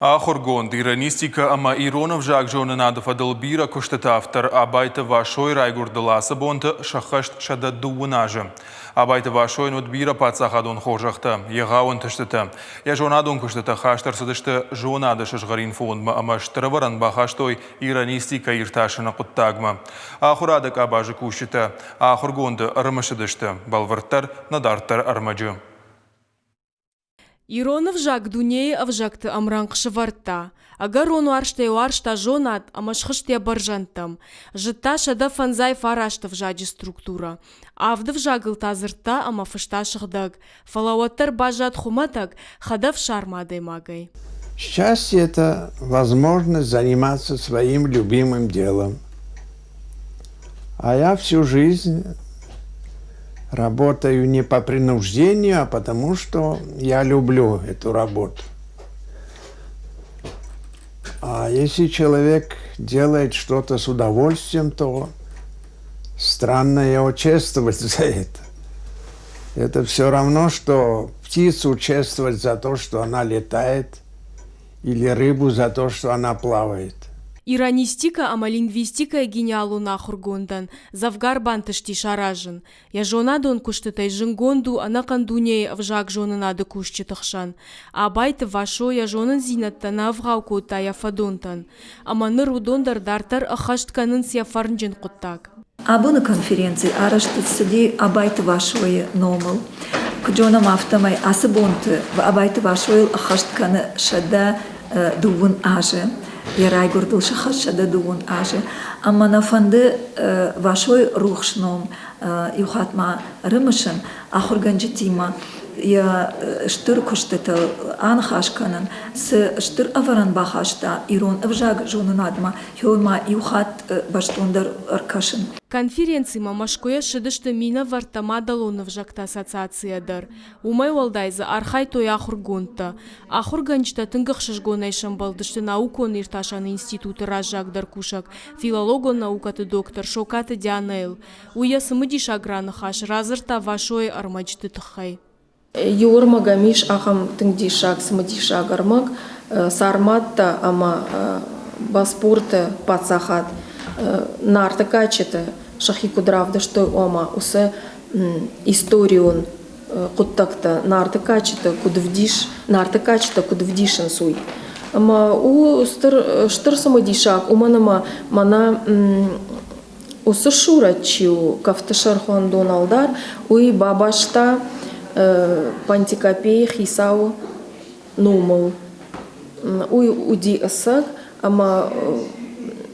Ахуыргонд, иранистикӕ ӕмӕ ирон ӕвзагзонынады фӕдыл бирӕ куыстыты автор Абайты Васойы райгуырдыл ацы бонты сӕххӕст 130 азы. Абайты Васойӕн уыд бирӕ паддзахадон хорзӕхтӕ, егъау ӕнтыстытӕ. Йӕ зонадон куыстытӕ хаст ӕрцыдысты зонады сызгъӕрин фондмӕ ӕмӕ стыр ӕвӕрӕн бахастой иранистикӕ иртасыны хъуыддагмӕ. Ахуырады къабазы кусджытӕ ахуыргонды ӕрымысыдысты, бӕлвырддӕр нӕ дарддӕр ӕрмӕджы. Ирон ӕвзаг дунейы ӕвзӕгты ӕмрӕнхъ сӕвӕрдта. Ӕгӕрон уарзтӕй уарзта зонад ӕмӕ схызт йӕ бӕрзӕндтӕм. Зыдта 159 ӕвзаджы структурӕ. Авд ӕвзагыл та дзырдта ӕмӕ фыста сыгъдӕг, фӕлӕ уӕддӕр баззад хуымӕтӕг, хӕдӕфсарм адӕймагӕй. Счастье – это возможность заниматься своим любимым делом. А я всю жизнь работаю не по принуждению, а потому что я люблю эту работу. А если человек делает что-то с удовольствием, то странно его чествовать за это. Это все равно, что птицу чествовать за то, что она летает, или рыбу за то, что она плавает. Иранистикӕ ӕмӕ лингвистикӕйы гениалон ахуыргондӕн дзӕвгар бантысти саразын. Йӕ зонадон куыстытӕй зындгонд у ӕнӕхъӕн дунейы ӕвзагзонынады кусджыты хсӕн. Абайты Васо йӕ зонындзинӕдтӕ нӕ ӕвгъау кодта йӕ фӕдонтӕн. Ӕмӕ ныр уыдон дӕр дарддӕр ӕххӕст кӕнынц йӕ фӕрнджын хъуыддаг. Абоны конференци арӕзт цыди Абайты Васойы номыл. Куыд зонӕм, афтӕмӕй ацы бонты Абайты Васойыл ӕххӕст кӕны 120 азы. Йӕ райгуырдыл сӕххӕст 120 азы. Ӕмӕ нӕ фӕнды Васойы рухс ном иу хатт ма ӕрымысын, ахуыргӕнджытимӕ йӕ стыр куыстытыл аныхас кӕнын, цы стыр ӕвӕрӕн бахаста ирон ӕвзаг зонынадмӕ, ма иу хатт бӕстондӕр ӕркӕсын. Конференцимӕ Мӕскуыйӕ ссыдысты минӕвӕрттӕ мадӕлон ӕвзӕгты ассоциацийӕ дӕр. Уымӕй уӕлдай дзы архайдтой ахуыргондтӕ. Ахуыргӕнджытӕ тынг ӕхсызгонӕй сӕмбӕлдысты наукон-иртасӕн институты раззагдӕр кусӕг, филологон наукӕты доктор Сокаты Дианӕйыл. Уый йӕ цымыдисаг раныхас радзырдта Васойы ӕрмӕджыты тыххӕй. Иу ӕрмӕгӕм ис ахӕм тынг диссаг, цымыдисаг ӕрмӕг, Сарматтӕ ӕмӕ Боспорты паддзахад Нарты кадджыты сӕхи куыд равдыстой, ома уыцы историон хъуыддӕгтӕ Нарты кадджыты куыд вдис, Нарты кадджытӕ куыд вдисынц, уый. Ӕмӕ у стыр, стыр цымыдисаг, уымӕн ӕмӕ мӕнӕ Уыцы сурӕт чи у, Кӕфтысӕрхондон ӕлдар, уый бабаста Пантикопейы хицауы номыл. Уый уыди ӕцӕг, ӕмӕ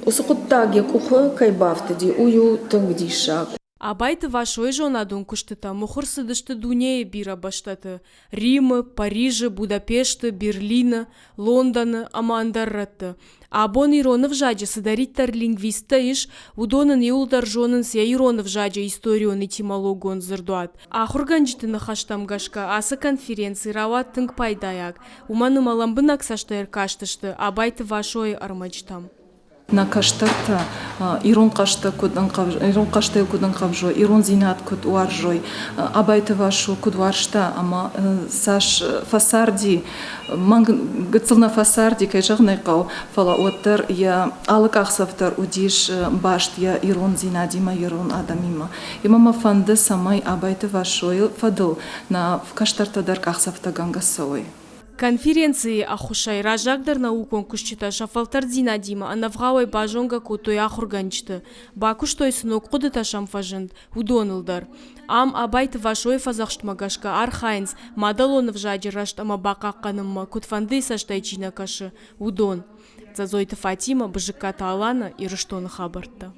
уыцы хъуыддаг йӕ къухы кӕй бафтыди, уый у тынг диссаг. Абайты Васойы зонадон куыстытӕ мыхуыр цыдысты дунейы бирӕ бӕстӕты, Римы, Парижы, Будапешты, Берлины, Лондоны ӕмӕ ӕндӕр рӕтты. Абон ирон ӕвзаджы цыдӕриддӕр лингвисттӕ ис, уыдон ын иуылдӕр зонынц йӕ ирон ӕвзаджы историон-этимологон дзырдуат. Ахуыргӕнджыты ныхӕстӕм гӕсгӕ ацы конференци рауад тынг пайдайаг, уымӕн ӕмӕ лӕмбынӕг цӕстӕй ӕркастысты Абайты Васойы ӕрмӕджытӕм. Нӕ кӕстӕртӕ ирон хъазтӕ куыд ирон хъазтӕй куыд ӕнхъӕвзой, ирондзинад куыд уарзой, Абайты Васо куыд уарзта ӕмӕ цас фӕцарди, мӕнг гыццыл нӕ фӕцарди, кӕй зӕгъын ӕй хъӕуы, фӕлӕ уӕддӕр йӕ алы къахдзӕф дӕр уыдис баст йӕ ирондзинадимӕ, ирон адӕмимӕ. Ӕмӕ мӕ фӕнды, цӕмӕй Абайты Васойы фӕдыл нӕ кӕстӕртӕ дӕр къахдзӕфтӕгӕнгӕ цӕуой. Конференцийы ӕххуысӕй раззагдӕр наукон куысджытӕ сӕ фӕлтӕрддзинадимӕ ӕнӕвгъауӕй базонгӕ кодтой ахуыргӕнджыты, бакуыстой цы ног хъуыдытӕ сӕм фӕзынд, уыдоныл дӕр. Ам Абайты Васойы фӕдзӕхстмӕ гӕсгӕ архайынц, мадӕлон ӕвзаджы рӕзт ӕмӕ бахъахъхъӕнынмӕ куыдфӕндыйы цӕстӕй чи нӕ кӕсы, уыдон. Дзӕдзойты Фатимӕ, Бызыккаты Алана, Ирыстоны хабӕрттӕ.